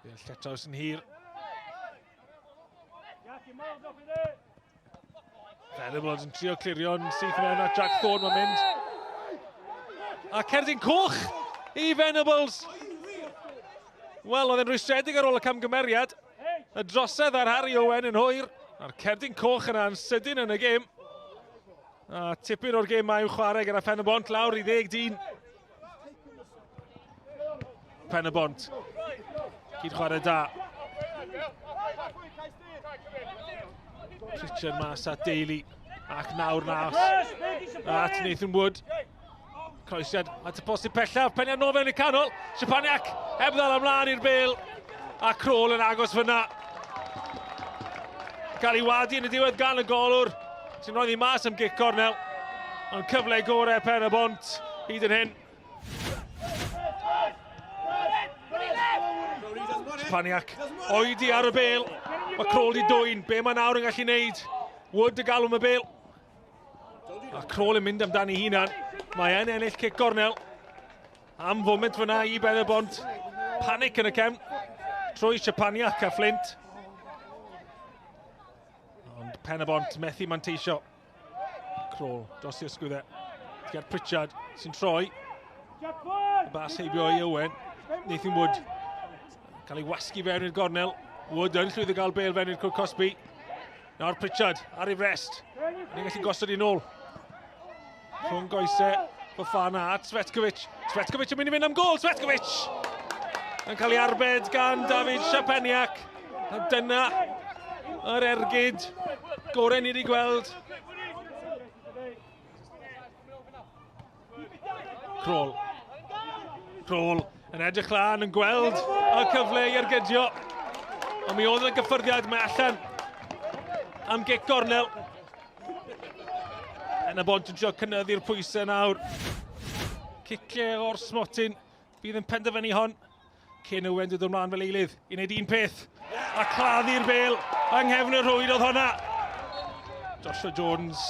Bel lletraws yn hir. Venables yn trio clirio'n syth mewn at Jack Thorne, mae'n mynd. A cerdyn coch i Venables. Wel, oedd e'n rwystredig ar ôl y camgymeriad. Y drosedd ar Harry Owen yn hwyr. A'r cerdyn coch yna yn sydyn yn y gêm. A tipyn o'r gêm mae i'w chwarae gyda Pen y Bont lawr i ddeg dyn. Pen y Bont. Cyd chwarae da. Pritchard mas at Daly. Ac nawr nas at Nathan Wood. Croesiad at y postyn pellaf. Peniad nôl fewn i'r canol. Szczepaniak heb ddal ymlaen i'r bel. A Kroll yn agos fyna. Cael ei wadu yn y diwedd gan y golwr. Sy'n rhoi ddi mas am gic cornel. Ond cyfle gorau Pen y Bont hyd yn hyn. Szczepaniak oedi ar y bel. Mae Kroll di dwyn. Be mae nawr yn gallu neud? Wood y galw am y bel. A Kroll yn mynd amdani hunan. Mae e'n ennill cic gornel. Am foment fyna i Ben y Bont. Panic yn y cefn. Trwy Szczepaniak a Flint. Ond Pen y Bont methu manteisio. Kroll dros i ysgwyddau. Ger Pritchard sy'n troi. Y bas heibio i Owen. Nathan Wood. Cael ei wasgu fewn i'r gornel. Wood yn llwyddo gael bel fewn i'r cwrt cosbi. Nawr Pritchard ar ei frest. Ni'n gallu gosod i nôl. Rhwng goesau Fofana at Cvetkovic. Cvetkovic yn mynd i fynd am gol. Cvetkovic! Yn cael ei arbed gan David Szczepaniak. A dyna yr ergyd gorau ni wedi gweld. Kroll. Kroll yn edrych lan, yn gweld y cyfle i ergydio. Ond mi oedd y gyffyrddiad, mae allan am gic gornel. Yn y bont yn trio cynyddu'r pwysau nawr. Ciciau o'r smotyn bydd yn penderfynu hon. Cyn Owen dod ymlaen fel eilydd i wneud un peth. A claddu'r bel yng nghefn y rhwyd oedd honna. Joshua Jones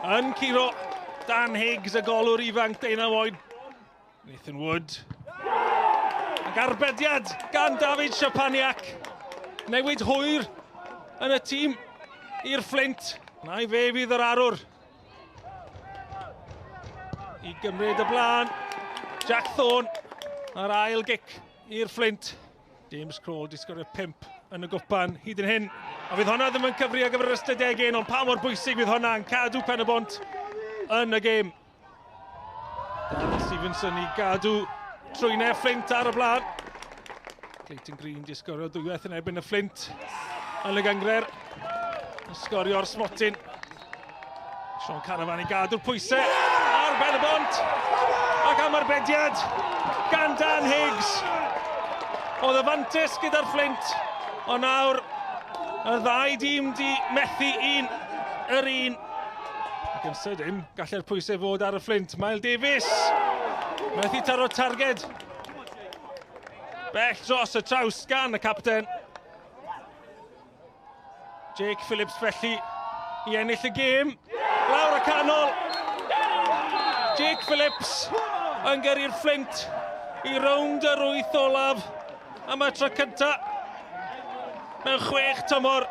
yn curo Dan Higgs, y golwr ifanc deunaw oed. Nathan Wood. Ac arbediad gan David Szczepaniak. Newid hwyr yn y tîm i'r Fflint. Na i fe fydd yr arwr. I gymryd y blaen. Jack Thorne a'r ail gic i'r Fflint. James Kroll di sgorio 5 yn y gwpan hyd yn hyn. A fydd hwnna ddim yn cyfri ar gyfer yr ystadegyn, ond pa mor bwysig fydd hwnna yn cadw Pen y Bont yn y gêm. Darren Stevenson i gadw trwynau Fflint ar y blaen. Clayton Green di sgorio dwywaith yn erbyn y Fflint yn y gyngred. Sgorio'r smotyn. Sean Canavan i gadw'r pwysau ar ben y bont. Ac am arbediad gan Dan Higgs. Oedd y fantes gyda'r Fflint, ond nawr y ddau dîm di methu un yr un. Ac yn sydyn, gallai'r pwysau fod ar y Fflint. Mael Davies methu taro targed. Bell dros y traws gan y capten. Jake Phillips felly i ennill y gêm. Lawr y canol. Jake Phillips yn gyrru'r Fflint i rownd yr wyth olaf am y tro cyntaf mewn chwech tymor.